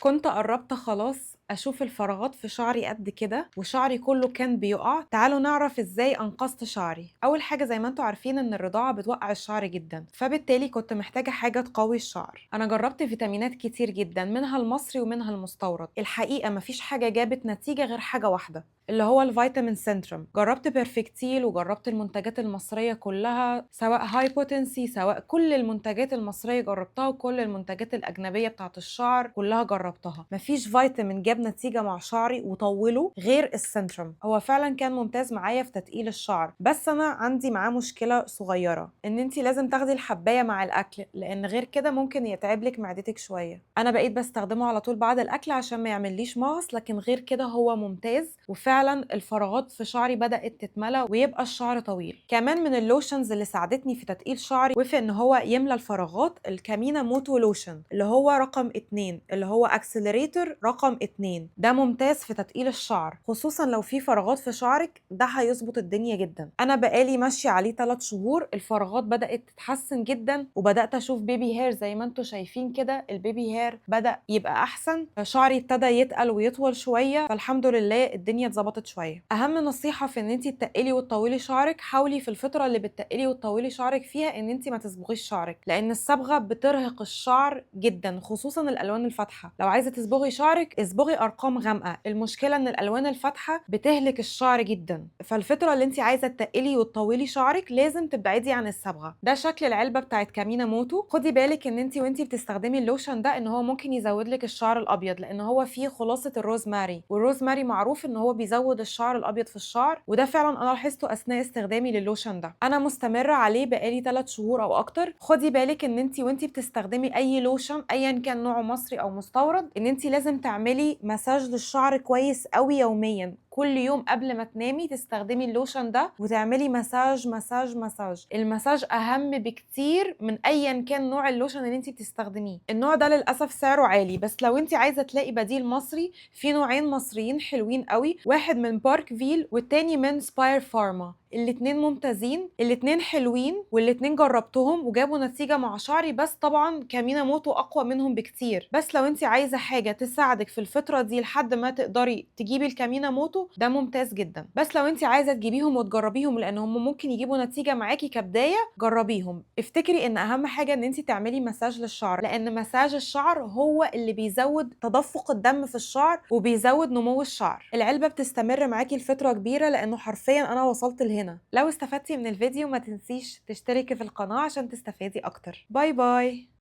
كنت قربت خلاص أشوف الفراغات في شعري قد كده، وشعري كله كان بيقع. تعالوا نعرف إزاي أنقذت شعري. أول حاجة زي ما انتوا عارفين إن الرضاعة بتوقع الشعر جدا، فبالتالي كنت محتاجة حاجة تقوي الشعر. أنا جربت فيتامينات كتير جدا، منها المصري ومنها المستورد. الحقيقة مفيش حاجة جابت نتيجة غير حاجة واحدة، اللي هو الفيتامين سنترم. جربت بيرفكتيل وجربت المنتجات المصرية كلها، سواء هاي بوتنسي، سواء كل المنتجات المصرية جربتها، وكل المنتجات الأجنبية بتاعت الشعر كلها جربتها. مفيش فيتامين جاب نتيجة مع شعري وطوله غير السنترم. هو فعلا كان ممتاز معايا في تتقيل الشعر، بس أنا عندي معاه مشكلة صغيرة، إن انتي لازم تاخدي الحباية مع الأكل، لأن غير كده ممكن يتعب لك معدتك شوية. أنا بقيت بستخدمه على طول بعد الأكل عشان ما يعمليش مغص، لكن غير كده هو ممتاز، وفعلا الفراغات في شعري بدأت تتملى ويبقى الشعر طويل. كمان من ال lotions اللي ساعدتني في تتقيل شعري وفي ان هو يملى الفراغات، الكامينا موتو لوشن اللي هو رقم 2، اللي هو accelerator رقم 2. ده ممتاز في تتقيل الشعر، خصوصا لو في فراغات في شعرك، ده هيظبط الدنيا جدا. انا بقالي ماشية عليه 3 شهور، الفراغات بدأت تتحسن جدا، وبدأت اشوف baby hair زي ما انتم شايفين كده. ال baby hair بدأ يبقى احسن، شعري ابتدى يتقل ويطول شوية، فالحمد لله الدنيا اتظبطت شوية. اهم نصيحة في ان انت تتقلي وتطولي شعرك، حاولي في الفترة اللي بتتقلي وتطولي شعرك فيها ان انت ما تصبغيش شعرك، لان الصبغه بترهق الشعر جدا، خصوصا الالوان الفاتحة. لو عايزه تصبغي شعرك اصبغي ارقام غامقه، المشكلة ان الالوان الفاتحة بتهلك الشعر جدا. فالفتره اللي انت عايزه تتقلي وتطولي شعرك لازم تبعدي عن الصبغه. ده شكل العلبة بتاعت كامينا موتو. خدي بالك ان انت وانت بتستخدمي اللوشن ده ان هو ممكن يزود لك الشعر الابيض، لان هو فيه خلاصه الروزماري، والروزماري معروف ان هو بيزود الشعر الابيض في الشعر، وده فعلا انا لاحظته اثناء استخدامي للوشن ده. انا مستمرة عليه بقالي 3 شهور او اكتر. خدي بالك ان انت وانت بتستخدمي اي لوشن ايا كان نوعه مصري او مستورد، ان انت لازم تعملي مساج للشعر كويس قوي يوميا، كل يوم قبل ما تنامي تستخدمي اللوشن ده وتعملي مساج مساج مساج. المساج اهم بكتير من ايا كان نوع اللوشن اللي انت بتستخدميه. النوع ده للاسف سعره عالي، بس لو انت عايزه تلاقي بديل مصري، في نوعين مصريين حلوين قوي، واحد من بارك فيل والتاني من سباير فارما. الاتنين ممتازين، الاتنين حلوين، والاتنين جربتهم وجابوا نتيجة مع شعري، بس طبعا كامينا موتو اقوى منهم بكتير. بس لو انت عايزة حاجة تساعدك في الفترة دي لحد ما تقدري تجيبي الكامينا موتو، ده ممتاز جدا. بس لو انت عايزة تجيبيهم وتجربيهم لان هم ممكن يجيبوا نتيجة معاكي كبداية، جربيهم. افتكري ان اهم حاجة ان انت تعملي مساج للشعر، لان مساج الشعر هو اللي بيزود تدفق الدم في الشعر وبيزود نمو الشعر. العلبة بتستمر معاكي لفترة كبيرة، لانه حرفيا انا وصلت لهنا. لو استفدتي من الفيديو ما تنسيش تشتركي في القناة عشان تستفادي اكتر. bye bye.